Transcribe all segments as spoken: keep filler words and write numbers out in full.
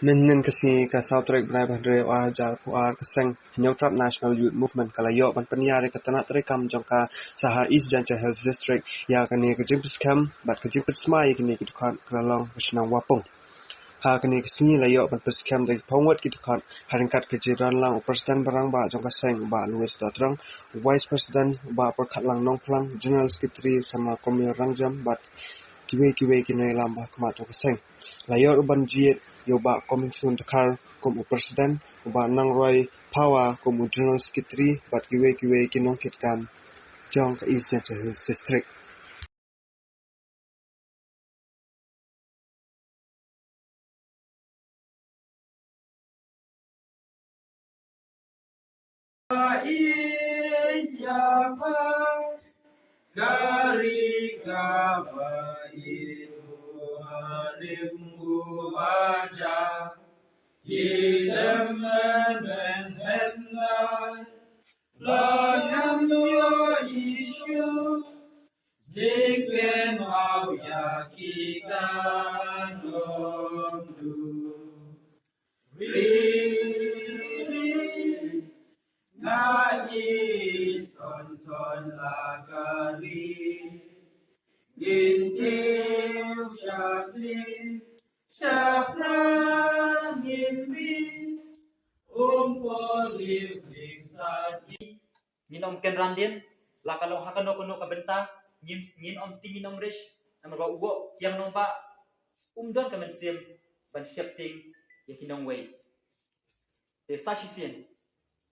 Mynhynnin ka sngi ka saw tarik bnai ba hynriew ar hajar arphew ar, ka seng Hynñiewtrep National Youth Movement ka la ïoh ban pynïar ïa ka tnat treikam jong ka sha ha East Jaintia Hills District. Ïa kane ka jingpynskhem bad ka jingpynsmai ïa kine ki dkhot ka la long ka shnong Wapung. Ha kane ka sngi la ïoh ban pynskhem da ki phew ngut ki dkhot ha ryngkat ka jingdon lang u President ba rangbah jong ka seng, Bah Louis Dohdrong, u Vice President, Bah Pyrkhatlang Nongphlang, General Secretary, Samla Kyrmir Rangjam, bad kiwei kiwei ki nongïalam ba ha khmat jong ka seng. La ïoh ruh ban jied ïa u Bah Comingson Dkhar kum u President, u Bah Nangroi Phawa kum u General Secretary, bad kiwei kiwei ki nongkitkam jong ka East Jaintia Hills District. Nga ïeit ton ton la ka ri. Ngin kiew shaphrang, shaphrang ngin mih. Um por liu jing sa ki. Ngin ym kynran dien, la ka long ha kano kano ka bynta, ngin, ngin ym tieng ngin ym rich, namar ba u Kiang Nangbah um don ka mynsiem ban sheptieng ïa ki nongwei. Te sa shisien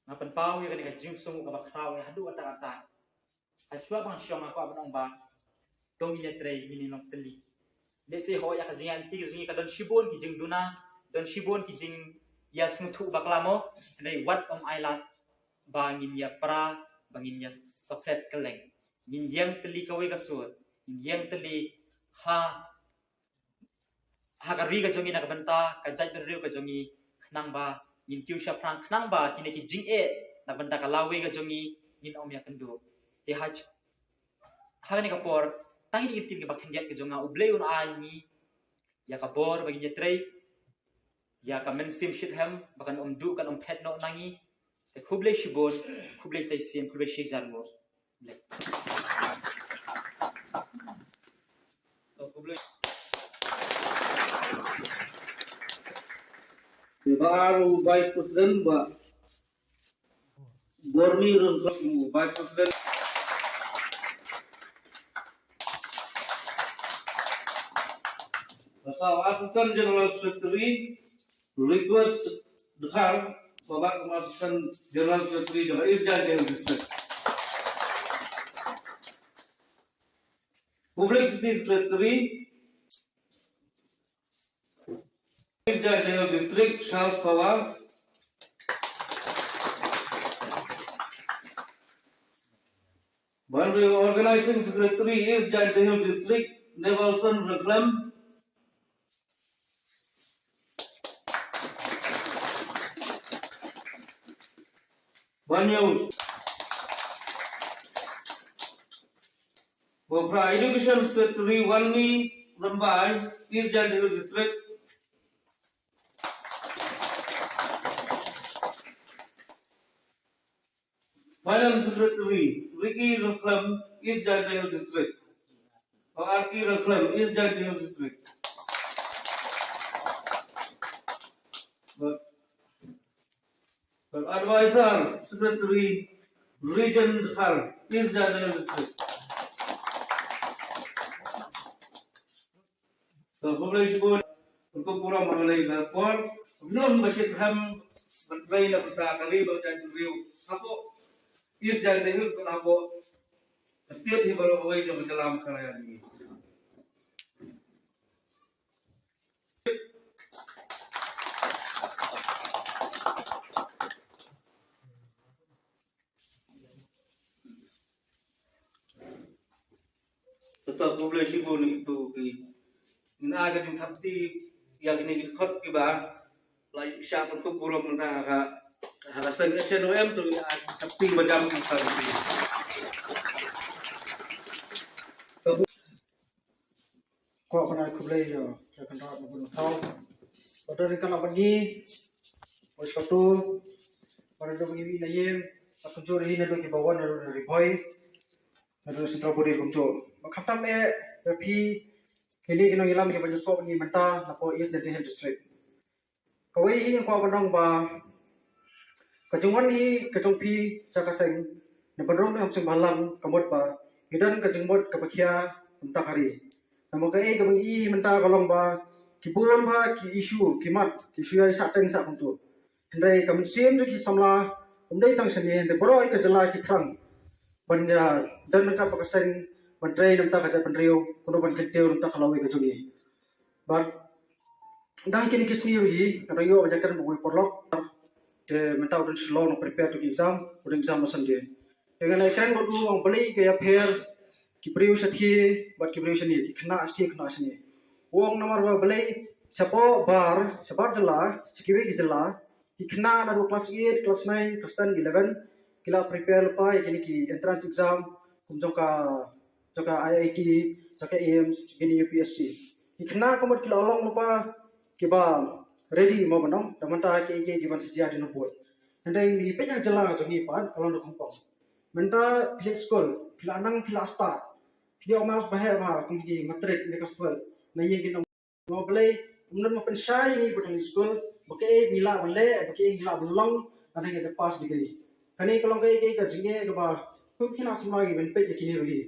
nga pynpaw ïa kane ka jingsngewnguh kaba khraw ïa haduh katta katta. Hashwa ban shong nga kwah ban ong ba to ngin ïatrei, ngin ïa long tylli. Lehse hooid ïa ka jingïaid lynti ka jong ngi ka don shibun ki jingduna, don shibun ki jingïasngewthuh bakla mo, hynrei wat ym ailad ba ngin ïapra, ba ngin ïa separate kylleng. Ngin ïeng tylli kawei ka sur, ngin ïeng tylli ha ha ka ri ka jong ngi na ka bynta ka jaitbynriew ka jong ngi, khnang ba ngin kiew shaphrang, khnang ba kine ki jingeh na ka bynta ka lawei ka jong ngi ngin ym ïakynduh. Te ha ha kane ka por, tang ïa kine ki ktien kiba khyndiat ka jong nga, U Blei un ai ngi ïa ka bor ba ngin ïatrei ïa ka mynsiem shitrhem ba kan ym duh kan ym phet noh na ngi. Te khublei shibun, khublei sa shisien, khublei shihajar nguh. Te ba ar u Vice President, Bah Bormi Rynkhlam, Vice President. Ba saw, Assistant General Secretary, Request Dkhar, ba bat kum Assistant General Secretary jong ka East Jaintia Hills District. Publicity Secretary, East Jaintia Hills District, Charles Phawa. Ban ïa u Organizing Secretary, East Jaintia Hills District, Nevalson Rynkhlam. Ban ïa u, ba u Pra Education Secretary, Wanmi Rymbai, East Jaintia Hills District. Finance Secretary, Ricky Rynkhlam, East Jaintia Hills District. Or R K Rynkhlam, East Jaintia Hills District. But, but Advisor Secretary, Region Dkhar, East Jaintia Hills District. To, khublei shibun, pynkup burom ha kane ka por, nong ba shitrhem, ban trei na ka bynta ka ri bad ka jaitbynriew. Hapoh East Jaintia Hills bad hapoh ka state hi baroh kawei jong ka jylla Meghalaya jong ngi. Kata khublei shibun ïa kito ki. Ngin ai ka jingthap kti ïa kine ki dkhot kiba la shah pynkup burom mynta ha ka, ha ka seng H N O M, to ngin ai ka jingthap kti ba jam ïa ka. Kwah ban ai khublei ïa, ïa ka kynrad ba bun thaw. Order ka la bani. Oi, satu. Para do bagi na yem. Aku jor hi na do ki bawan na do Ri Bhoi. Na do Central Body kumjor. Ba khamtam eh, ba phi, kini ki nongïalam ki ba ju sop ni mynta napoh East Jaintia Hills District. Kawei hi nga kwah ban ong ba ka jingwan hi ka jong phi sha ka seng, na ban rung na ka seng bhalang, ka mut ba ngi don ka jingmut kaba khia mynta ka ri. Namar kaei kaba ngi i mynta ka long ba ki bun bha ki issue, ki mat, ki issue ïa sah teng sah kumtu. Hynrei ka mynsiem jong ki samla ym dei tang shane, hynrei baroh ka jylla ki thrang ban ïa don ryngkat bad ka seng, ban trei na bynta ka jaitbynriew, kumno ban kyntiew na bynta ka lawei ka jong ngi. Bad dang kine ki sngi ruh hi nga dang ïoh ban ïakren bad uwei u paralok. Te mynta u don Shillong, u prepare to ki exam, u don exam ha Sunday. Te nga ïakren bad u, u ong balei ka ïapher ki briew shathie bad ki briew shane, ki khynnah shathie, khynnah shane. U ong namar ba balei shapoh bar, shabar jylla, sha kiwei ki jylla, ki khynnah naduh class eight, class nine, class ten, eleven ki la prepare lypa ïa kine ki entrance exam kum jong ka jong ka I I T, jong ka AIIMS, jong kine U P S C. Ki khynnah ka mut ki la long lypa kiba ready mo ban ong, da mynta kiei kiei kiban sa jia dei na bud. Hynrei ngi peit ha jylla jong ngi pat ka long da kongkong. Mynta phi leit skul, phi la nang, phi la stad, phi leit mass ba heh ba kum ki matric ne ka skul, na ïing ki nong. Namar balei, ym don ba pynshai ïa ngi ba dang leit skul ba kaei ngi lah ban leh, ba kaei ngi lah ban long, lada ngi da pass degree. Kane ka long kaei kaei ka jingeh kaba kum ki khynnah samla ngi ban peit ïa kine ruh hi.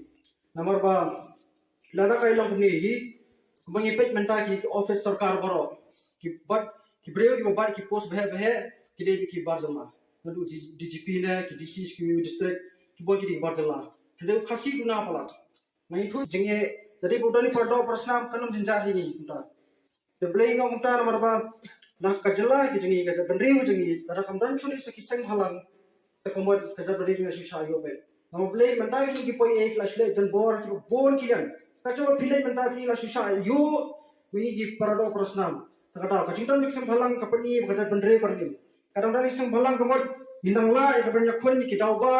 Namar ba lada ka long kumne hi, kumba ngi peit mynta ki, ki office sorkar baroh, ki bat, ki briew kiba bat ki post ba heh ba heh ki dei ki bar jylla. Naduh D G P ne ki D C ki district, ki bun ki dei ki bar jylla. Hynrei u Khasi duna palat. Nga ïathuh jingeh, lada ba u don i para doh para snam kan ym jynjar hi ngi kumta. Te balei nga ong kumta, namar ba na ka jylla ka jong ngi, ka jaitbynriew ka jong ngi, lada kam don shuh sa ki seng bhalang, te ka mut ka jaitbynriew jong ngi shu shah ïoh beit. Namar balei mynta ki, ki poi eh, ki la shu leh don bor kiba bun ki liang. Ka jong ba phi leit mynta phi la shu shah ïoh, ngi ki para doh para snam. Te ka daw ka jingdon ki seng bhalang ka pyni ba ka jaitbynriew ka rngiew. Ka dang don ki seng bhalang ka mut ngin nang lah ïa ka ban ïakhun ïa ki daw ba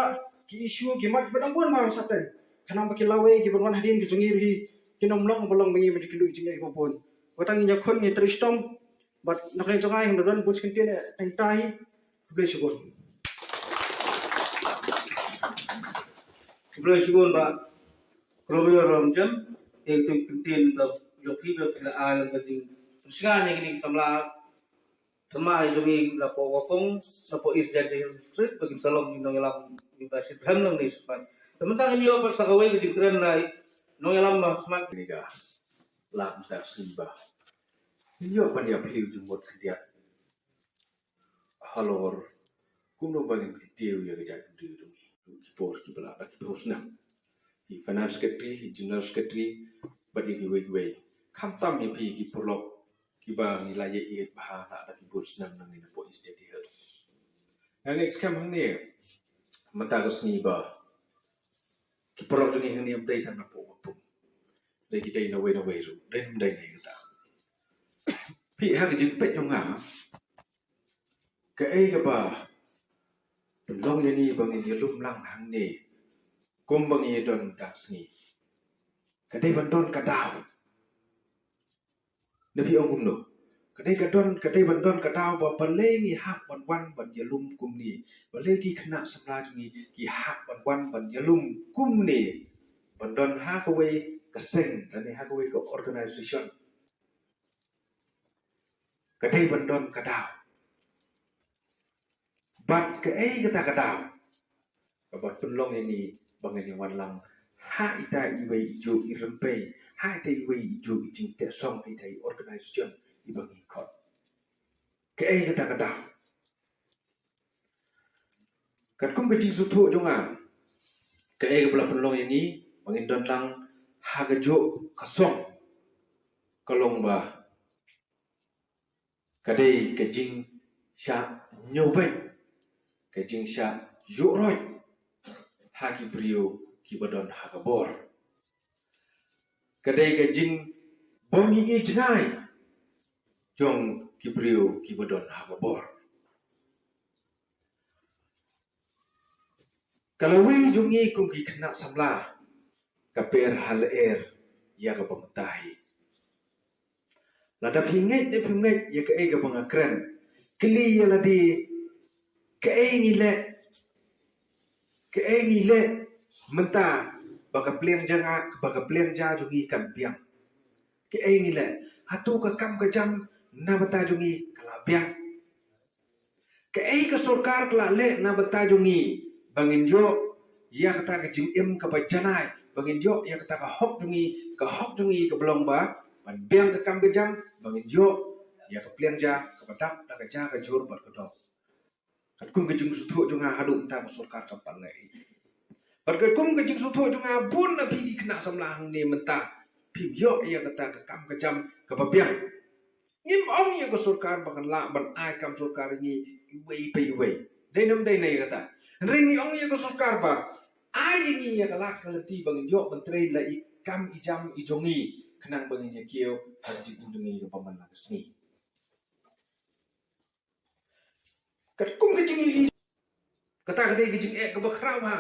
ki issue ki mat ba dang bun ba ha shatei. Khnang ba ki lawei kiban wan hadien ki jong ngi ruh hi kin ym long ba long ba ngi ban ïakynduh ïa ki jingeh kiba bun. Ba tang ngin ïakhun, ngin trei shitom bad na ka liang jong nga ngam don bun shi kyntien, eh, tang tai. Khublei shibun. Khublei shibun Bah Klur Ïohrom Jem. Ïa kito ki kyntien ba jong phi ba phi la ai lam ka jingpynshngaiñ ïa kine ki samla thymmai jong ngi napoh Wapong, napoh East Jaintia Hills District, ba kin sa long ki nongïalam, ki ba shitrhem nangne shakhmat. Te mynta ngin ïoh pat sa kawei ka jingkren na i nongïalam ba khmat. Kane ka lad mynta ka sngi ba ngin ïoh ban ïa plie jingmut khyndiat halor kumno ba ngin kyntiew ïa ka jaitbynriew jong ngi. Ki por kiba la, ki por snem, ki finance secretary, ki general secretary, bad ïa kiwei kiwei. Khamtam ïa phi ki paralok kiba ngi la ïa ïeit bha la da ki bun snem nangne napoh East Jaintia Hills. Nga ngeit skhem hangne mynta ka sngi ba ki paralok jong ngi hangne ym dei tang napoh Wapong, dei ki dei nawei nawei ruh, dei ym dei ne kata. Phi, ha ka jingpeit jong nga, kaei kaba pynlong ïa ngi ba ngin ïalum lang hangne kumba ngi ïa don mynta ka sngi? Ka dei ban don ka daw. Ne phi ong kumno? Ka dei ka don, ka dei ban don ka daw ba balei ngi hap ban wan ban ïalum kumne? Balei ki khynnah samla jong ngi ki hap ban wan ban ïalum kumne? Ban don ha kawei ka seng lane ha kawei ka organization. Ka dei ban don ka daw. Bad kaei kata ka daw kaba pynlong ïa ngi ba ngin ïa wan lang ha ita iwei i juh i rympei, ha ita iwei i juh i jingteh song, ha ita i organization iba ngi khot? Kaei kata ka daw? Katkum ka jingsngewthuh jong nga, kaei kaba la pynlong ïa ngi ba ngin don lang ha kajuh ka song ka long ba ka dei ka jingshah ñiewbeiñ, ka jingshah ïuhroit ha ki briew kiba don ha ka bor. Ka dei ka jingbym ïohi jngai jong ki briew kiba don ha ka bor. Ka lawei jong ngi kum ki khynnah samla ka per ha lyer ïa kaba mynta hi. Lada phi ngeit ne phim ngeit ïa kaei kaba nga kren, kylli ïa lade, kaei ngi leh, kaei ngi leh mynta ba ka pliang jong nga, ba ka pliang ja jong ngi kan biang? Kaei ngi leh? Hato ka kam ka jam na bynta jong ngi ka la biang? Kaei ka sorkar ka la leh na bynta jong ngi ba ngin ïoh ïa kata ka jingim kaba janai, ba ngin ïoh ïa kata ka hok jong ngi, ka hok jong ngi kaba long ba ban biang ka kam ka jam, ba ngin ïoh ïa ka pliang ja kaba dap da ka ja ka jur bad ka dok? Katkum ka jingsngewthuh jong nga, haduh mynta ka sorkar kam pat leh ei. Bad katkum ka jingsngewthuh jong nga, bun na phi ki khynnah samla hangne mynta phim ïoh ïa kata ka kam ka jam kaba biang. Ngim ong ïa ka sorkar ba kan lah ban ai kam sorkar ïa ngi iwei pa iwei. Dei ne ym dei ne ïa kata? Hynrei ngi ong ïa ka sorkar ba ai ïa ngi ïa ka lad ka lynti ba ngin ïoh ban trei la i kam i jam i jong ngi, khnang ba ngin ïa kiew ha ka jingim jong ngi kaba man la ka sngi. Katkum ka jingïohi, kata ka dei ka jingeh kaba khraw ha.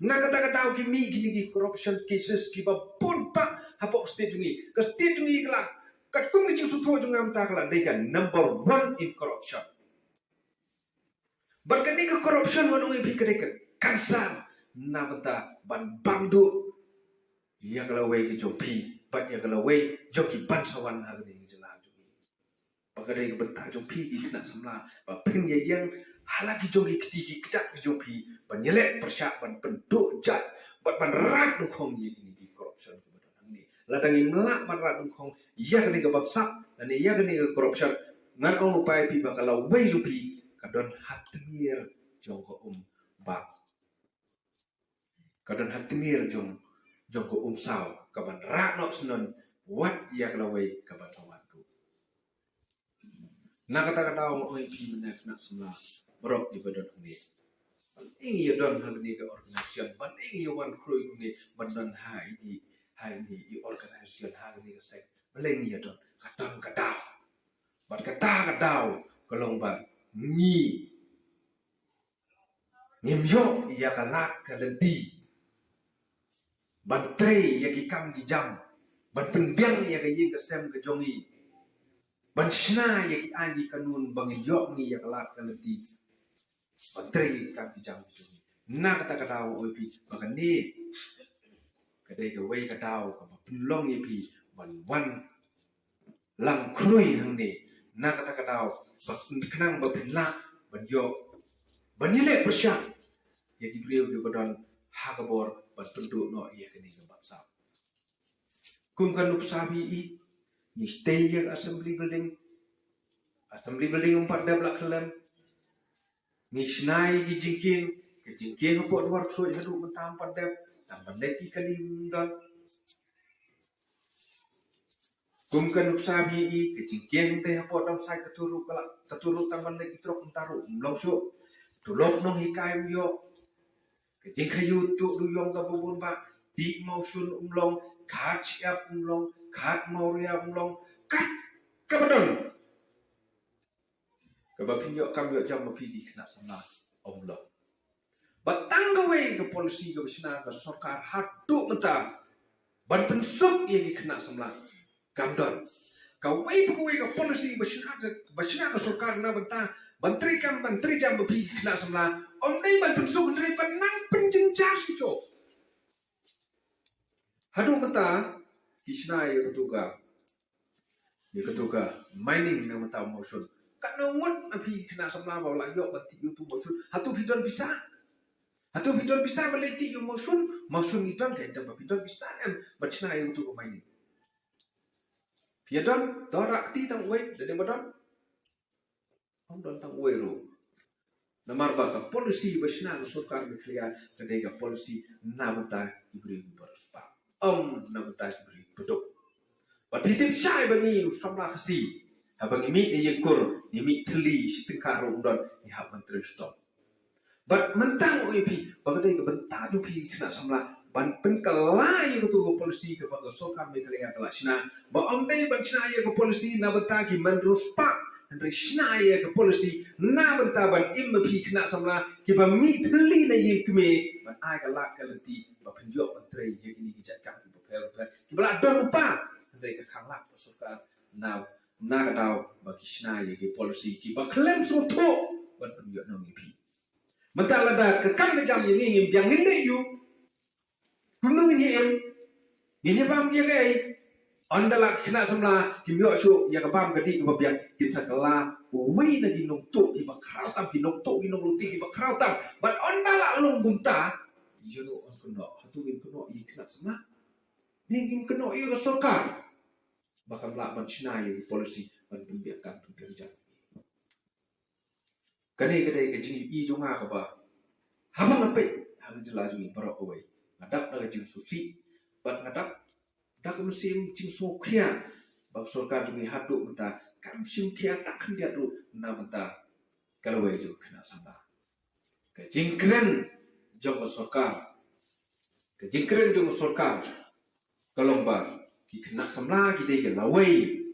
Na kata ka daw ki mih kine ki corruption cases kiba bun bha hapoh state jong ngi. Ka state jong ngi ka la, katkum ka jingsngewthuh jong nga mynta, ka la dei ka number one in corruption. Bad kane ka corruption, ngan ong ïa phi, ka dei ka cancer na bynta ban bam duh ïa ka lawei ka jong phi bad ïa ka lawei jong ki ban sa wan ha kane ka jylla jong ngi. Ba ka dei ka bynta jong phi ki khynnah samla ba phin ïa ïeng ha la ki jong ki kti ki kjat ki jong phi ban ïaleh pyrshah, ban pynduh jait bad ban rat nyngkong ïa kine ki corruption kiba don hangne. Lada ngim lah ban rat nyngkong ïa kane ka bamsap lane ïa kane ka corruption, ngan ong lypa ïa phi ba ka lawei jong phi ka don ha tmier jong ka um ba ka don ha tmier jong, jong ka um saw, kaban rah noh shnong wat ïa ka lawei kaban sa wan ruh. Na kata ka daw, nga ong ïa phi mynne khynnah samla baroh kiba don hangne, ban ïeng ïa don ha kane ka organisation, ban ïeng ïa wan khrui kumne, ban don ha ine, ha ine i organisation, ha kane ka sek, ban ïeng ïa don, ka don ka daw. Bad kata ka daw ka long ba ngi ngim ïoh ïa ka lad ka lynti ban trei ïa ki kam ki jam, ban pynbiang ïa ka ïing ka sem ka jong ngi, ban shna ïa ki aiñ ki kanun ba ngin ïoh ngi ïa ka lad ka lynti ban trei ïa ki kam ki jam ki jong ngi. Na kata ka daw, ong ïa phi ba kane ka dei kawei ka daw kaba pynlong ïa phi ban wan lang khrui hangne. Na kata ka daw, ba khnang ba phin lah ban ïoh, ban ïaleh pyrshah ïa ki briew kiba don ha ka bor ban pynduh noh ïa kane ka bamsap. Kum ka nuksa phi i, ngi stay ïa ka assembly building, assembly building ym pat dep la khlem. Ngi shna ïa ki jingkieng, ka jingkieng hapoh Dwar Ksuid haduh mynta ym pat dep, tang ban leit ki kali ym don. Kum ka nuksa phi i, ka jingkieng te hapoh Dam Sait ka tur ruh ka la, ka tur ruh tang ban leit ki trok mynta ruh ym long shuh. Tulop nonghikai ym ïoh. Ka jingkhaïu tuh duyong kaba bun bha, tih mawshun ym long, khad shyiap ym long, khad mawria ym long, kat kaba don kaba phin ïoh kam ïoh jam ma phi ki khynnah samla ym long. Bad tang kawei ka policy kaba shna ka sorkar haduh mynta ban pynsuk ïa ki khynnah samla kam don. Kawei pa kawei ka policy ba shna ka, ba shna ka sorkar na bynta ban trei kam, ban trei jam ma phi ki khynnah samla, ym dei ban pynsuk, hynrei ban nang pynjynjar shuh shuh. Haduh mynta ki shna ïa katu ka, ïa katu ka mining na mynta mawshun. Katno ngut na phi khynnah samla ba la ïoh ban tih ïa utu mawshun? Hato phi don pisa? Hato phi don pisa ban leit tih ïa u mawshun? Mawshun ngi don, ka ita ba phi don pisa em ban shna ïa utu ka mining? Phi ïa don, to rah kti tang uwei, da dei ba don. Ym don tang uwei ruh. Namar ba ka policy ba shna ka sorkar Meghalaya ka dei ka policy na bynta ki briew kiba riewspah, ym na bynta ki briew kiba duk. Bad phi tip shai ba ngi u samla Khasi, haba ngi mih na ïing kur, ngi mih thylli shi tyngka ruh ym don, ngi hap ban trei shitom. Bad mynta nga ong ïa phi ba ka dei ka bynta jong phi ki khynnah samla ban pynkylla ïa katu ka policy kaba ka sorkar Meghalaya ka la shna, ba ym dei ban shna ïa ka policy na bynta ki man riewspah, hynrei shna ïa ka policy na bynta ban im ma phi khynnah samla kiba mih thylli na ïing kmie, ban ai ka lad ka lynti ba phin ïoh ban trei ïa kine ki jait kam kiba pher pher kiba la don lypa, hynrei ka khanglad ka sorkar na Na ka daw ba ki shna ïa ki policy kiba khlem sngewthuh ban pynïoh nong ïa phi. Mynta lada ka kam ka jam ïa ngi ngim biang ngin leh ïa u. Kumno ngin ïa em? Ngin ïa bam ïa kaei? Ynda la ki khynnah samla kim ïoh shuh ïa ka bam ka dih kaba biang, kin sa kylla uwei na ki nongtuh kiba khraw tam, ki nongtuh ki nongluti kiba khraw tam. Bad ynda la long kumta, ïa no yn kynnoh, hato ngin kynnoh ïa ki khynnah samla? Ne ngin kynnoh ïa ka sorkar ba kam lah ban shna ïa ki policy ban pynbiang kam pynbiang jam? Kane ka dei ka jingïohi jong nga kaba haba nga peit ha ka jylla jong ngi baroh kawei, nga dap da ka jingsngewsih bad nga dap da ka mynsiem jingsngewkhia ba ka sorkar jong ngi haduh mynta kam shim khia tang khyndiat ruh na bynta ka lawei jong ka khynnah samla. Ka jingkren jong ka sorkar, ka jingkren jong ka sorkar ka long ba ki khynnah samla ki dei ka lawei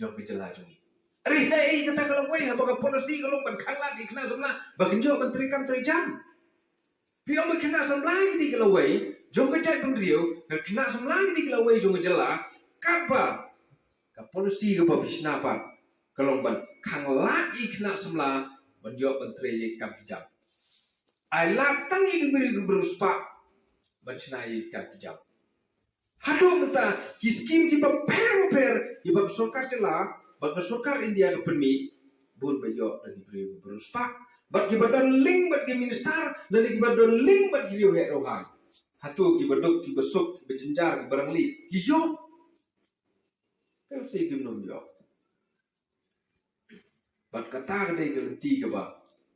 jong ka jylla jong ngi. Are, hei, kata ka lawei haba ka policy ka long ban khanglad ïa ki khynnah samla ba kin ïoh ban trei kam trei jam. Phi ong ba ki khynnah samla ki dei ka lawei jong ka jaitbynriew, ki khynnah samla ki dei ka lawei jong ka jylla, katba ka policy kaba phi shna pat ka long ban khanglad ïa ki khynnah samla ban ïoh ban trei ïa ki kam ki jam. Ai lad tang ïa ki briew ki briew spah ban shna ïa ki kam ki jam. Haduh mynta ki skim kiba pher ba pher kiba ka sorkar jylla bad ka sorkar India ka pynmih, bun ba ïoh da ki briew ki briew spah, bad kiba don link bad ki minister, da kiba don link bad ki riewheh riewhai. Hato kiba duk kiba suk kiba jynjar kiba rangli ki ïoh? Te u sei kim nym ïoh. Bad kata ka dei ka lynti kaba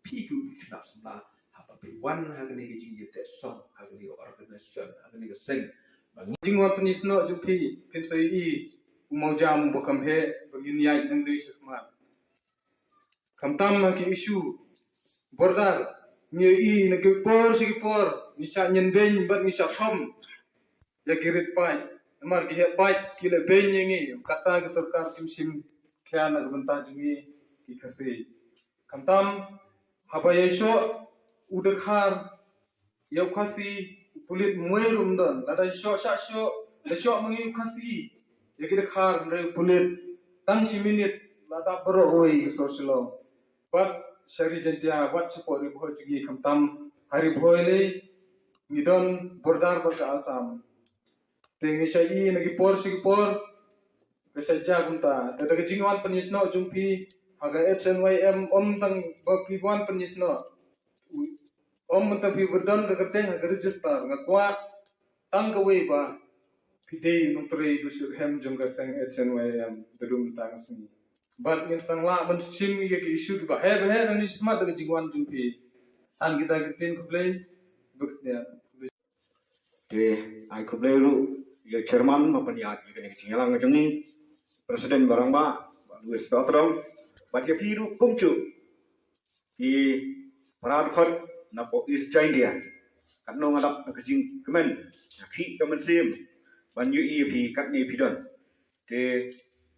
phi ki khynnah samla haba phi wan ha kane ka jingïateh song ha kane ka organisation ha kane ka seng. Ba ngi jingwan pynïasnoh jong phi phin sa ïohi u mawjam ba kham heh ba ngin ïaid nangne shakhmat. Khamtam ha ki issue border ngi ïohi na ki por sha ki por ngi shah ñianbeiñ bad ngi shah khom ïa ki rit paid. Namar ki heh paid ki leh beiñ ïa ngi, kata ka sorkar kim shim khia na ka bynta jong ngi ki Khasi. Khamtam haba ïashoh u dkhar ïa u Khasi, u pulit mwei ruh ym don. Lada ïashoh shah shoh, da shoh ma ngi u Khasi ïa ki dkhar, hynrei u pulit tang shi minit la dap baroh kawei ka sor Shillong. Wat sha Ri Jaintia, wat shapoh Ri Bhoi jong ngi, khamtam ha Ri Bhoi lei ngi don border bad ka Assam. Te ngi shah ïohi na ki por sha ki por ka shah jia kumta. Te da ka jingwan pynïasnoh jong phi ha ka H N Y M, ym tang ba phi wan pynïasnoh, ym mynta phi ba don ka kyrteng ha ka register, nga kwah tang kawei ba phi dei u nongtrei u shitrhem jong ka seng H N Y M da dum mynta ka sngi. Bad ngin sa lah ban shim ïa ki issue kiba heh ba heh nangne shakhmat da ka jingwan jong phi. Tang kita ki ktien, khublei. Ba ktien. Te ai khublei ruh ïa u chairman ba pynïaid ïa kane ka jingïalang jong ngi, president ba rangbah, Bah Louis Dohtdong, bad ïa phi ruh kumjuh ki para dkhot na poh East Jaintia. Katno nga dap ka jingkmen, ka khih ka mynsiem ban ïohi ïa phi katne phi don. Te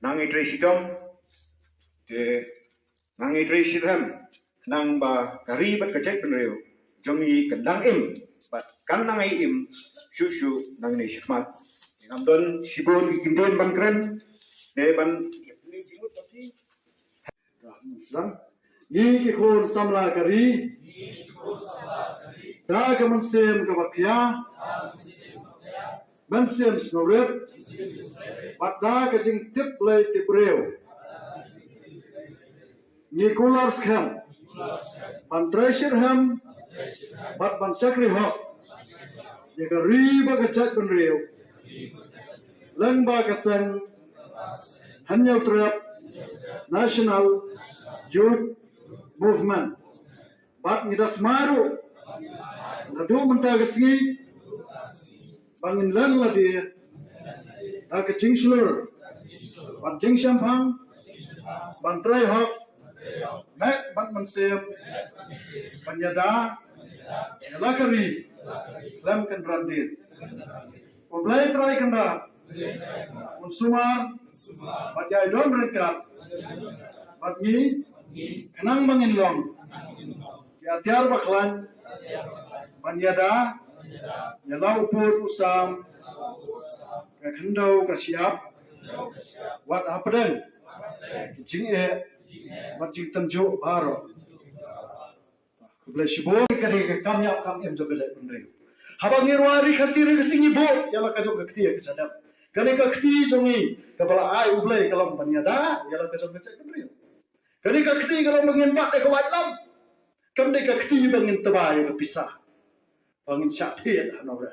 nangne trei shitom, te nangne trei shitrhem, khnang ba ka ri bad ka jaitbynriew jong ngi kan dang im bad kan nang ïai im shuh shuh nangne shakhmat. Ngam don shibun ki kyntien ban kren ne ban Ngi ki khun samla ka ri, da ka mynsiem kaba khia, mynsiem sngewrit, bad da ka jingtip Blei tip briew, ngi kular skhem ban trei shitrhem bad ban shakri hok ïa ka ri bad ka jaitbynriew lyngba ka seng Hynñiewtrep National Youth Movement. Bad ngi da sma ruh naduh mynta ka sngi ba ngin len lade da ka jingshlur bad jingshemphang ban trei hok met bad mynsiem ban ïada ïa la ka ri khlem kynran dien. U Blei Trai Kynrad un sumar bad ïa i don ryngkat bad ngi, khnang ba ngin long ki atiar ba khlaiñ ban ïada ïa la u pud u sam, ka khyndew ka shyiap, wat hapdeng Ki jingeh bad jingtynjuh baroh. Khublei shibun. Ka dei ka kam ïap kam im jong ka jaitbynriew. Haba ngi rwai ri Khasi ri Khasi ngi buh ïa la ka jong ka kti ka jadap. Kane ka kti jong ngi kaba la ai U Blei ka long ban ïada ïa la ka jong ka jaitbynriew. Kane ka kti ka long ba ngin bat ïa ka waitlam. Kam dei ka kti ba ngin tba ïa ka pisa ba ngin shah thied hano re.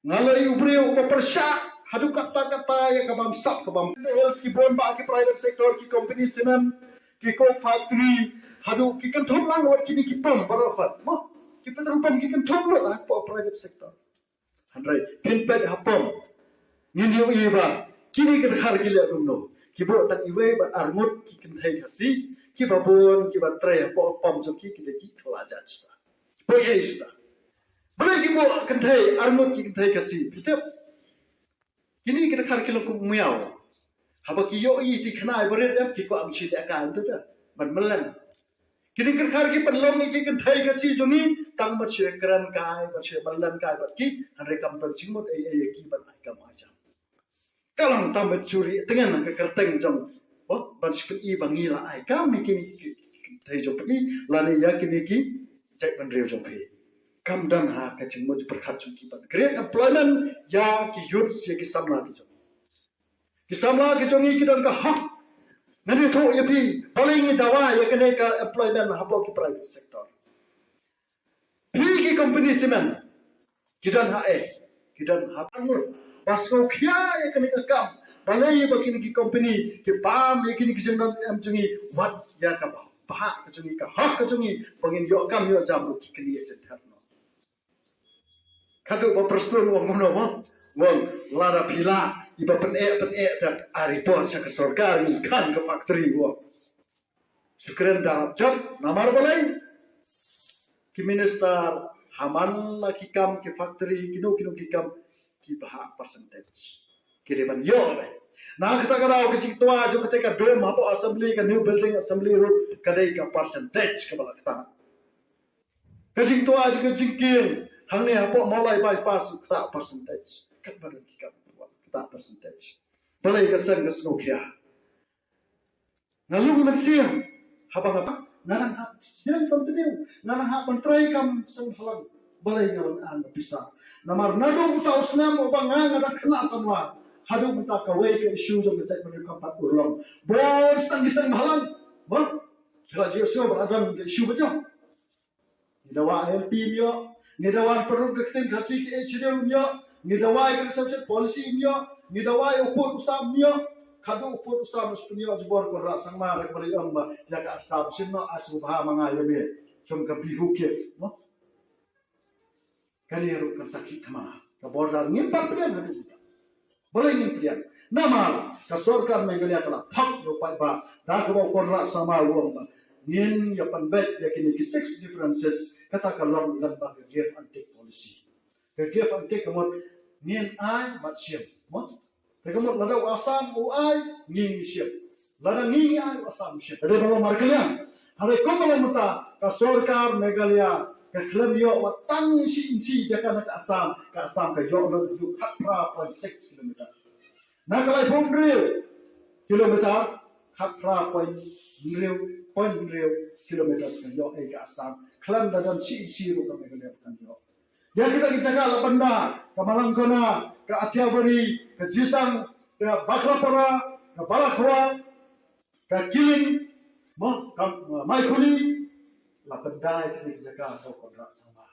Nga la ïa u briew uba pyrshah haduh katta katta ïa ka bam sap ka bam. Hills ki bun ba ki private sector, ki company cement, ki coke factory, haduh ki kynthup lang wat kine ki pump baroh pat. Mo, ki petrol pump ki kynthup lut ha ka private sector. Hynrei phin peit ha pump, ngin ïohi ba kine ki dkhar ki leh kumno. Ki buh tang iwei bad arngut ki kynthei Khasi kiba bun kiba trei hapoh pump jong ki, ki dei ki khlajat suda. Poi ei suda. Balei ki buh kynthei arngut ki kynthei Khasi? Phi tip? Kine ki dkhar ki long kum u miaw. Haba ki ïohi te khynnah barit em, ki kwah ban shu leh kai hangto te ban mlien. Kine ki dkhar ki pynlong ïa ki kynthei Khasi jong ngi tang ban shu kren kai, ban shu mlien kai bad ki, hynrei kam don jingmut ei ei ïa ki ban ai kam ai jam. Ka long tang ban shu ri tyngen ka kyrteng jong, oh, ban shu pyni ba ngi la ai kam ïa kine ki kynthei jong phi lane ïa kine ki jaitbynriew jong phi. Kam don ha ka jingmut jingpyrkhat jong ki ban create employment ïa ki youth, ïa ki samla ki jong ngi. Ki samla ki jong ngi ki don ka hok. Ngan ïathuh ïa phi balei ngi dawa ïa kane ka employment hapoh ki private sector. Phi ki company cement ki don ha ei? Ki don ha arngut. Ba sngewkhia ïa kane ka kam. Balei ba kine ki company ki bam ïa kine ki jingdon em jong ngi, wat ïa ka bhah ka jong ngi, ka hok ka jong ngi ba ngin ïoh kam ïoh jam ruh ki kynnoh jingther noh. Ka dei ba Prestone u ong kumno mo? U ong lada phi lah ïa ba pyneh pyneh te ai report sha ka sorkar, ngin khang ka factory, u ong. Shu kren da jot, namar balei? Ki minister ha man la ki kam ki factory, kino kino ki kam, ki bhah percentage. Ki dei ban ïoh re. Na kata ka daw ka jingtwa jong kata ka dome hapoh assembly, ka new building assembly ruh ka dei ka percentage kaba la ktah. Ka jingtwa jong ka jingkieng hangne hapoh Mawlai bypass ruh ktah percentage. Katba don ki kam ktah percentage. Balei ka seng ka sngewkhia? Nga lung mynsiem haba nga, nga nang hap sdang continue, nga nang hap ban trei kam seng bhalang. Balei nga long an pisa? Namar naduh uta u snem uba nga nga da khynnah samla haduh mynta kawei ka issue jong ka jaitbynriew kam pat urlong. Bun tang ki seng bhalang. Ba shu la jingsngew ba la don ka issue ba jong Ngi dawa I L P ym ïoh, ngi dawa pynrung ka ktien Khasi ka H D M ym ïoh, ngi dawa ka reservation policy ym ïoh, ngi dawa u pud u sam ym ïoh, khadduh u pud u sam u sa pynïoh jubor Conrad Sangma, re ba ri ong ba ïa ka Assam shim noh, ai sngewbha ma nga ïa me, jong ka Bihu Cave, no? Kane ruh kan sakhi thma, ka border ngim pat pdiang haduh mynta. Balei ngim pdiang? Namar ka sorkar Meghalaya ka la thok ïa u paidbah da kaba u Conrad Sangma u ong ba ngin ïa pynbeit ïa kine ki six differences, kata ka long lem bad ka give and take policy. Ka give and take ka mut ngin ai bad shim. Mo? Te ka mut lada u Assam u ai, ngi ngi shim. Lada ngi ngi ai, u Assam u shim. Te dei ba long markylliang. Hynrei kumba long mynta ka sorkar Meghalaya ka khlem ïoh wat tang shi inchi jaka na ka Assam, ka Assam ka ïoh lut haduh khatphra point six kilometer. Na ka laiphew hynriew kilometer, khatphra point hynriew, point hynriew kilometer ka ïoh ei ka Assam. Khlem da don shi inchi ruh ka Meghalaya kan ïoh. Ïa kita ki jaka la pynda, ka Malangkona, ka Athiabari, ka Jisang, ka Bakrapara, ka Balakhwa, ka Killing, mo, ka Maikhuli, la pynda ïa kita ki jaka ka u Conrad Sangma.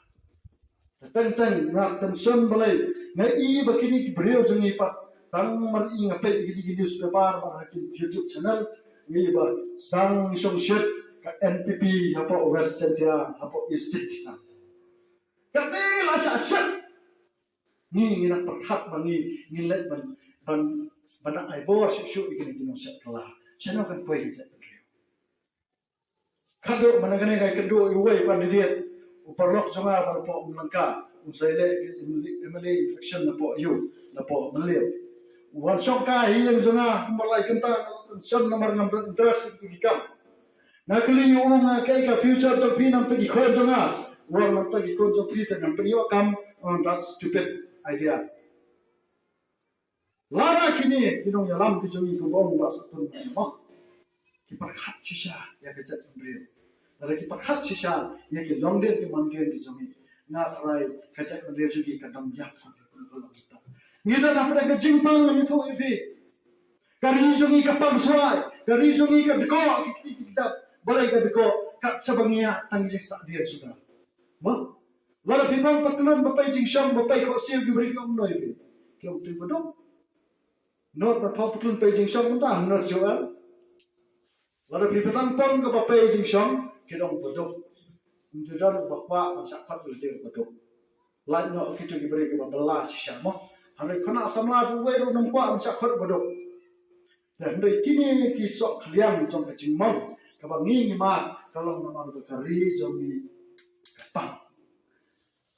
Te teng teng nga tension balei, nga i ba kine ki briew jong ngi pat, tang mar i nga peit kine ki newspaper bad ha ki YouTube channel, nga i ba sdang shongshit ka N P P hapoh West Jaintia, hapoh East Jaintia. Kane la shah shet. Ngi ngi nang pyrkhat ba ngi ngin leit ban, ban, ban ai bor shuh shuh ïa kine ki nongsiat kylla. Shano kan poi ki jaitbynriew? Khadduh mynta kane nga ïakynduh ïa uwei u candidate, u paralok jong nga ba napoh Umlangka, un sa ïaleh MLA election napoh ïew, napoh Mylliem. U wan shong kai ha ïing jong nga kumba lai kynta, shong namar ngam interest ïa ki kam. Nga kylli ïa u, nga, kaei ka future jong phi na bynta ki khun jong nga? U ong na bynta ki khun jong phi te ngan pynïoh kam. Nga ong, that's stupid idea. Lada kine ki nongïalam ki jong ngi, kumba ong Bah Sahtun, ki pyrkhat shisha ïa ka jaitbynriew, lada ki pyrkhat shisha ïa ki longdien ki mandien ki jong ngi, nga tharai ka jaitbynriew jong ngi kan dang ïap. Ngi don hapdeng ka jingpang, ngi ïathuh ïa phi. Ka ri jong ngi ka pang swai, ka ri jong ngi ka dkoh ki kti ki kjat. Balei ka dkoh? Kat shaba ngi ïa tang jingsah dien suda. Mo? Lada phi mong patlun ba pei jingshong, ba pei khohsiew, ki briew ki ong noh ïa phi. Ki ong, to ba duk. Not ba pha patlun pei jingshong mynta, not shuh. Lada phi pynlang pong kaba pei jingshong, ki ong ba duk. Ym ju don ba kwah ban shah khot ba duk. Lait noh kito ki briew kiba bylla shisha mo. Hynrei khynnah samla ju wei ruh ym kwah ban shah khot ba duk. Te hynrei kine ki soh khliang jong ka jingmong kaba ngi ngi mad ka long namar ba ka ri jong ngi ka pang.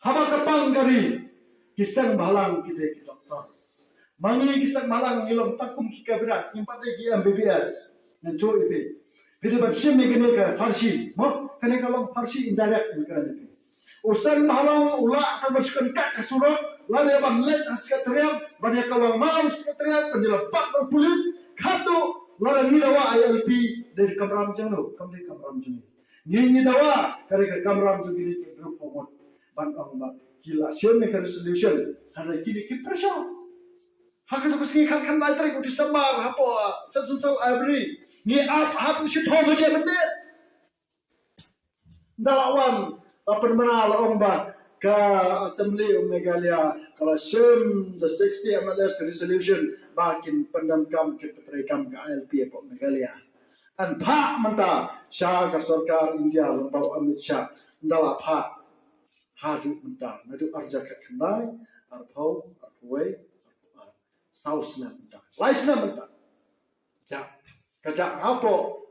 Haba ka pang ka ri, ki seng bhalang ki dei ki doktor. Ma ngi ki seng bhalang ngi long tang kum ki cabinet, ngim pat dei ki M B B S. Ngan ïathuh ïa phi. Phi dei ban shim ïa kane ka pharshi, mo, kane ka long pharshi indirect, ngan kren ïa phi. U seng bhalang u lah tang ban shu kyntait ha surok, lada ban leit ha secretariat, ban ïa kawang maw secretariat, ban ïa la bat bad u pulit, khatduh lada ngi dawa I L P, dei kamram jong no, kam dei kamram jong ngi. Ngi ngi dawa, ka dei ka kamram jong kine ki briew ka mut ban ong ba ki la shim ïa ka resolution, hynrei kine ki pressure. Ha ka juh ka sngi khatkhyndai tarik u December hapoh Central Library ngi ap hapoh shiphew baje mynmiet. Ynda la wan, la pynbna, la ong ba ka Assembly of Meghalaya ka la shim the sixty M L As resolution ba kin pyndonkam, kin pyntrei kam ka I L P hapoh Meghalaya. Yn phah mynta sha ka sorkar India lyngba u Amit Shah, ynda la phah haduh mynta, naduh arhajar khatkhyndai, arphew, arphew wei, arphew ar, saw snem mynta, lai snem mynta. Jah, ka jah hapoh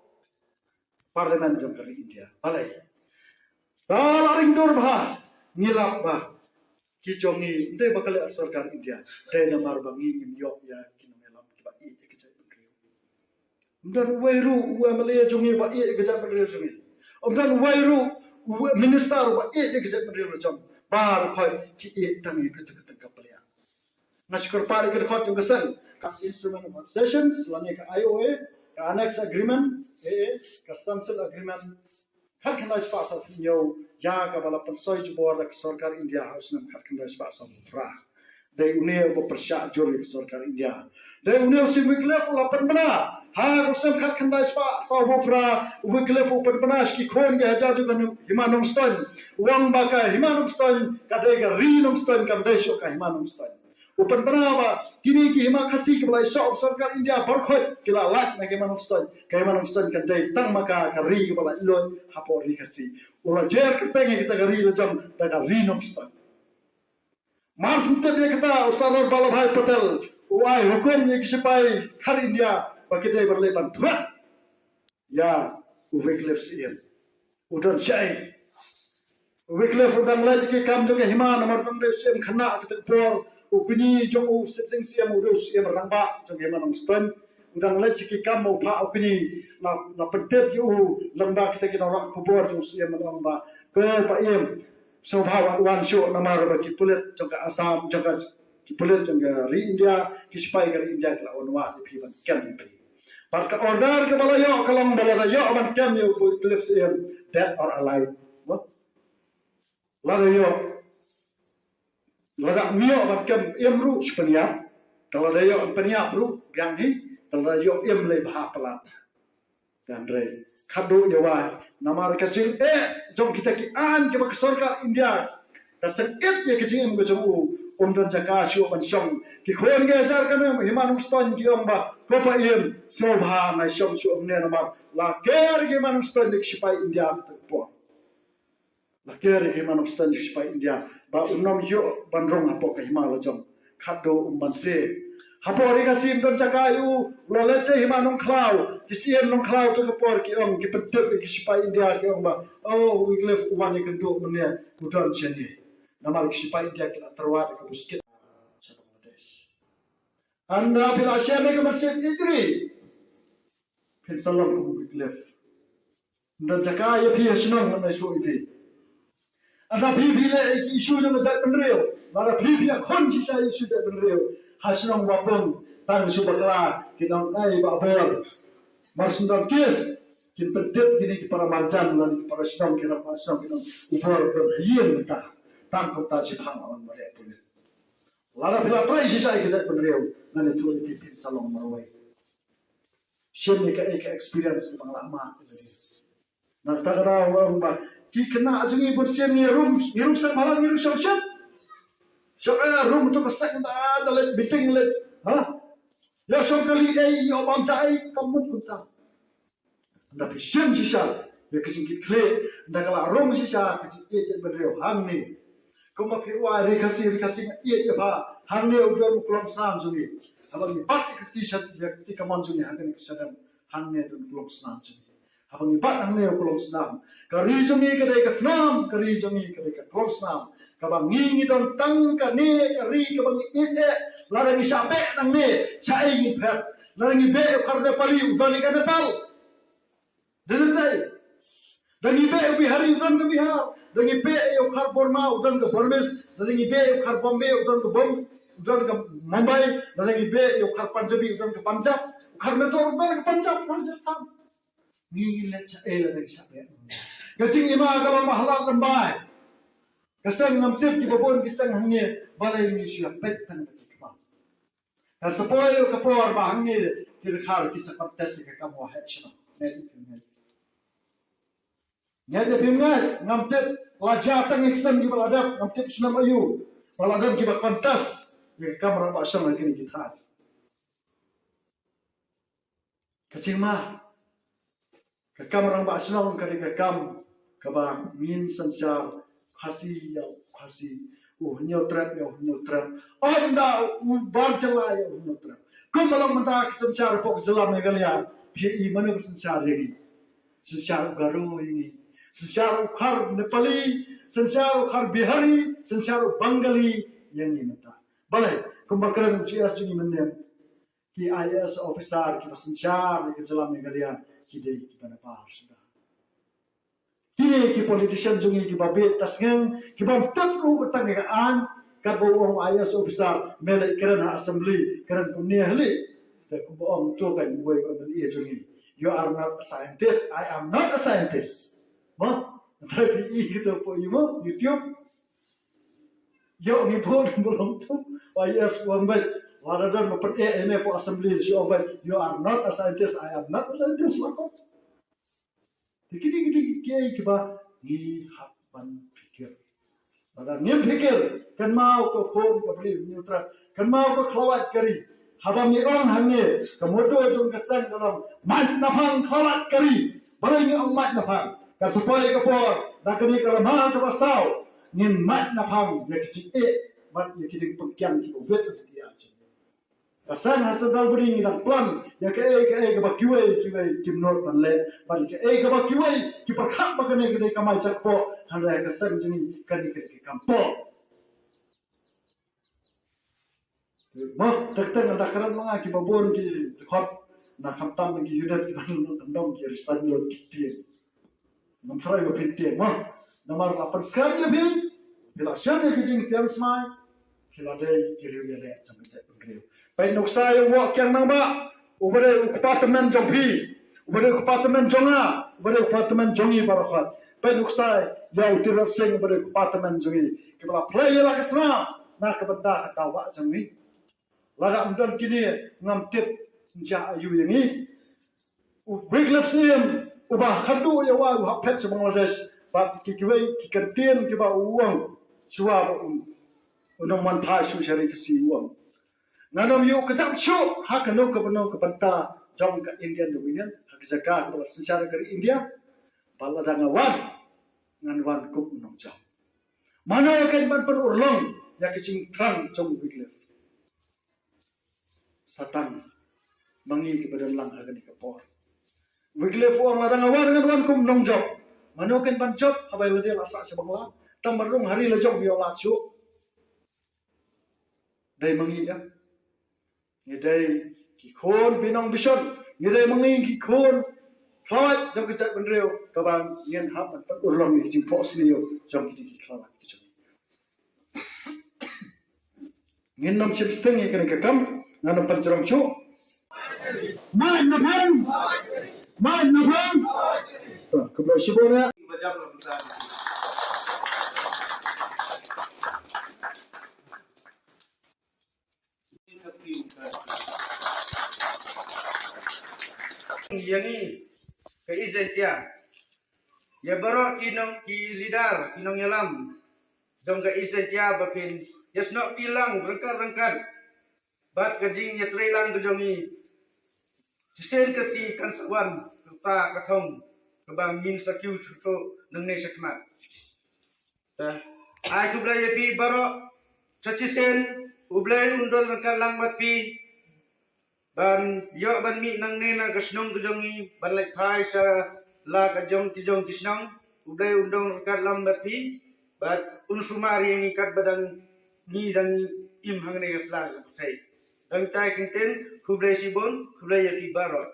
Parliament jong ka ri India. Balei? Ka la ring dur bha, ngi lap ba ki jong ngi, ym dei ba ka leh sorkar India, dei namar ba ngi ngim ïoh ïa ki nongïalam kiba ïeit ïa ka jaitbynriew. Ym don uwei ruh u M L A jong ngi ba ïeit ïa ka jaitbynriew jong ngi. Ym don uwei ruh u minister ba ïeit ïa ka jaitbynriew jong ngi. Baroh khoit ki ïeit tang ïa kito ki tyngka plia. Nga shu kyrpad ïa ka dkhot jong ka seng, ka Instrument of Accessions lane ka I O A, ka Annex Agreement, A A, ka Standstill Agreement, khatkhyndai spah saw phew hynñiew, ïa kaba la pynsoi jubor da ka sorkar India ha u snem khatkhyndai spah saw phew phra. Dei une uba pyrshah jur ïa ka sorkar India. Dei une u Sir Wycliffe u la pynbna ha u snem khatkhyndai spah saw phew phra, u Wycliffe u pynbna sha ki khun ki hajar jong ka Hima Nongstoiñ. U ong ba ka Hima Nongstoiñ ka dei ka Ri Nongstoiñ, kam dei shuh ka Hima Nongstoiñ. U pynbna ba kine ki Hima Khasi kiba la ïasoh sorkar India baroh khoit ki la lait na ka Hima Nongstoiñ. Ka Hima Nongstoiñ kan dei tang ma ka, ka ri kaba la ïoh hapoh Ri Khasi. U la jer kyrteng ïa kita ka ri la jong da ka Ri Nongstoiñ. Mar shen tip ïa kata u Sardar Vallabhbhai Patel u ai hukum ïa ki shipai khar India ba ki dei ban leit ban thwet ïa u Wycliffe Syiem. U don shaei? U Wycliffe u dang leit ki kam jong ka hima namar u dang dei u Syiem khynnah kata ka por. U kñi jong u Sir Sing Syiem u dei u Syiem rangbah jong ka Hima Nongstoiñ. U dang leit ki kam u phah u kñi, la, la pyntip ïa u lyngba kita ki nongrah khubor jong u Syiem, u ong ba, ko Pa Ïem, sngewbha wat wan shuh namar ba ki pulit jong ka Assam, jong ka, ki pulit jong ka ri India, ki shipai ka ri India ki la wan wad ïa phi ban kem ïa phi. Bad ka order kaba la ïoh ka long ba lada ïoh ban kem ïa u Wycliffe Syiem, dead or alive. Mo? Lada ïoh, lada ym ïoh ban kem im ruh shu pynïap. Te lada ïoh pynïap ruh biang hi. Te lada ïoh im lei bha palat. Hynrei khadduh ïa wai, namar ka jingeh jong kita ki aiñ kiba ka sorkar India ka seng ïeit ïa ka jingim ka jong u, um don jaka shuh ban shong. Ki khun ki hajar kane Hima Nongstoiñ ki ong ba, ko Pa Ïem, sngewbha nai shong shuh hangne namar la ker ki Hima Nongstoiñ da ki shipai India kata ka por. La ker ïa ki Hima Nongstoiñ ki shipai India ba un ym ïoh ban rung hapoh ka hima la jong. Khadduh um banse. Hapoh Ri Khasi ym don jaka ïa u, u la leit sha Hima Nongkhlaw. Ki Syiem Nongkhlaw kata ka por ki ong, ki pyntip ïa ki shipai India ki ong ba, oh, u Wycliffe u wan ïakynduh mynne, u don shane. Namar ki shipai India ki la tyrwa da ka buskit sha Bangladesh. Ynda phi la shem ïa ka mynsiem ïeit ri, phin sa long kum u Wycliffe. Ym don jaka ïa phi ha shnong, ngan ïathuh ïa phi. Ynda phi phi leh ïa ki issue jong ka jaitbynriew, lada phi phi ïakhun shisha ïa issue jaitbynriew ha shnong Wapung, Tang shu bakla ki nong ai ba bor. Mar shu don kes kin pyntip kine ki para marjan lane ki para shnong ki rangbah shnong ki nong u bor don ha ïing mynta. Tang kumta shi phang awan mareh pulit. Lada phi la trei shisha ïa ka jaitbynriew ngan ïathuh ïa phi phin sa long marwei. Shem ïa kaei ka experience kaba nga la mad ïa lade. Na kata ka daw nga ong ba ki khynnah jong ngi bun sien ngi rung, ngi rung seng bhalang, ngi rung shong shen. Shong eh rung to ka seng da da leit meeting leit. Ha? Ïa shong kali ei ïa bam jai kam mut kumta. Ynda phi shem shisha ïa ka jingkitkhlieh, ynda ka la rung shisha ka jingïeit jaitbynriew hangne. Kumba phi ong ri Khasi, ri Khasi nga ïeit ïa pha. Hangne u don u klong snam jong ngi. Haba ngi bat ïa ka kti sha, ïa ka kti kamon jong ngi ha kane ka shnong, hangne don u klong snam jong ngi. Haba ngi bat hangne u klong snam. Ka ri jong ngi ka dei ka snam, ka ri jong ngi ka dei ka klong snam. Kaba ngi ngi don tang kane ka ri kaba ngi ïeit eh. Lada ngi shah beh nangne, shaei ngin phet? Lada ngi beh ïa u khar Nepali, u don ïa ka Nepal. Dei ne em dei? Da ngi beh ïa u Bihari, u don ka Bihar. Da ngi beh ïa u khar Burma, u don ka Burmese. Da ngi beh ïa u khar Bombay, u don ka Bom-, u don ka Mumbai. Da ngi beh ïa u khar Punjabi, u don ka Punjab. U khar Mettur, u don ka Punjab, Rajasthan. Ngi ngi leh shaei lada ngi shah beh? Ka jingim ka long ba halat lymbai. Ka seng, ngam tip kiba bun ki seng hangne balei ngi shu ïa peit tang ba ki kmie. Ngan sa poi ïa ka por ba hangne ki dkhar ki sa contest ïa ka kam waheh shnong. Ngan ïa phi ngeit. Ngan ïa phi ngeit, ngam tip la jia tang ïa ki seng kiba la dep, ngam tip snem aïu ba la dep kiba contest ïa ka kam rangbah shnong ha kine ki thaiñ. Ka jingma, ka kam rangbah shnong ka dei ka kam kaba ngin synshar Khasi ïa u Khasi, u Hynñiewtrep ïa u Hynñiewtrep, ynda u bar jylla ïa u Hynñiewtrep. Kumba long mynta ka synshar hapoh ka jylla Meghalaya, phi i mano ba synshar ïa ngi? Synshar u Garo ïa ngi, synshar u khar Nepali, synshar u khar Bihari, synshar u Bengali ïa ngi mynta. Balei? Kumba kren u G S jong ngi mynne, ki I A S officer kiba synshar ïa ka jylla Meghalaya ki dei kiba nabar suda. Kine ki politician jong ngi kiba bieit ta sngewthuh, kibym tip ruh tang ïa ka aiñ, katba u ong I A S officer, me leit kren ha assembly, kren kumne hi lei. Te kumba ong to ka uwei u M L A jong ngi, "You are not a scientist, I am not a scientist." Mo? Te phi i kita hapoh imo, YouTube. Ïoh ngi vote ba long tum. Ba yes, u ong beit. Lada don ba pyneh ine hapoh assembly, shu ong beit, "You are not a scientist, I am not a scientist," la ko. Te kine kine kiei kiba ngi hap ban pyrkhat. Lada ngim pyrkhat, kynmaw ka khun ka briew Hynñiewtrep, kynmaw ka khlawait ka ri. Haba ngi ong hangne, ka motto jong ka seng ka long, "Mait na phang khlawait ka ri." Balei ngi ong mait na phang? Ka sa poi ka por, da kane ka lama kaba saw, ngin mait na phang ïa ka jingeh bad ïa ki jingpynkhiang kiba wit ha ka jingim. Ka seng ha Central Body ngi dang plan ïa kaei kaei kaba kiwei kiwei kim nud ban leh, bad ïa kaei kaba kiwei ki pyrkhat ba kane ka dei ka mai jakpoh, hynrei ka seng jong ngi kane ka dei ka kam poh. Mo, tek tek nga da kren ma nga kiba bun ki dkhot na khamtam ki unit ki dang dong ki resign load ki tieng. Ngam tharai ba phin tieng mo. Namar la pynskhem ïa phi, phi la shem ïa ki jingtieng smai, phi la dei ki riew ïaleh jong ka jaitbynriew. Peit nuksa ïa u Woh Kiang Nangbah, uba dei u kpa tymmen jong phi, uba dei u kpa tymmen jong nga, uba dei u kpa tymmen jong ngi baroh. Peit nuksa ïa u Tirot Sing, uba dei u kpa tymmen jong ngi. Kiba la pynleit ïa la ka snam na ka bynta ka daw bah jong ngi. Lada ym don kine ngam tip ngi jah aïu ïa ngi. U Wycliffe Syiem uba khadduh ïa wai u hap phet sha Bangladesh bad ki kiwei ki kyntien kiba u ong shuwa ba u, u nongmanphai shuh sha ri Khasi u ong, ngan ym ïoh kjat shuh ha kano kano ka bynta jong ka Indian Dominion ha ka jaka kaba la synshar ka ri India. Bad lada nga wan, ngan wan kum u nongjop. Mano kin ban pynurlong ïa ka jingthrang jong u Wycliffe? Sa tang ma ngi kiba don lang ha kane ka por. Wycliffe u ong lada nga wan ngan wan kum nongjop. Mano kin ban jop haba ïa lade la sah sha Bangla? Tang ban rung ha ri la jop ïoh lad shuh. Dei ma ngi ïa Ngi dei ki khun binong bishon, ngi dei ma ngi ki khun khlawait jong ka jaitbynriew, kaba ngin hap ban pynurlong ïa ki jingphohsniew jong kine ki khlawait ki jong ngi. Ngin ym shim sting ïa kane ka kam, Ngan ym pynjrong shuh. Mad na pang. Mad na pang. Khublei shibun. Ïa ngi ka East Jaintia, ïa baroh ki nong, ki leader, ki nongïalam jong ka East Jaintia, ba phin ïasnoh kti lang ryngkat ryngkat bad ka jingïatreilang ka jong ngi. Shisien ka sngi kan sa wan, ka thong kaba ngin sa kiew shuh nangne shakhmat. Te ai khublei ïa phi baroh. Sa shisien U Blei un don ryngkat lang bad phi ban ïoh ban mih nangne na ka shnong ka jong ngi, ban leit phai sha la ka jong ki jong ki shnong. U Blei un don ryngkat lang bad phi bad un sumar ïa ngi katba dang ngi dang im hangne ha sla ka pyrthei. Dang tai kyntien, khublei shibun, khublei ïa phi baroh.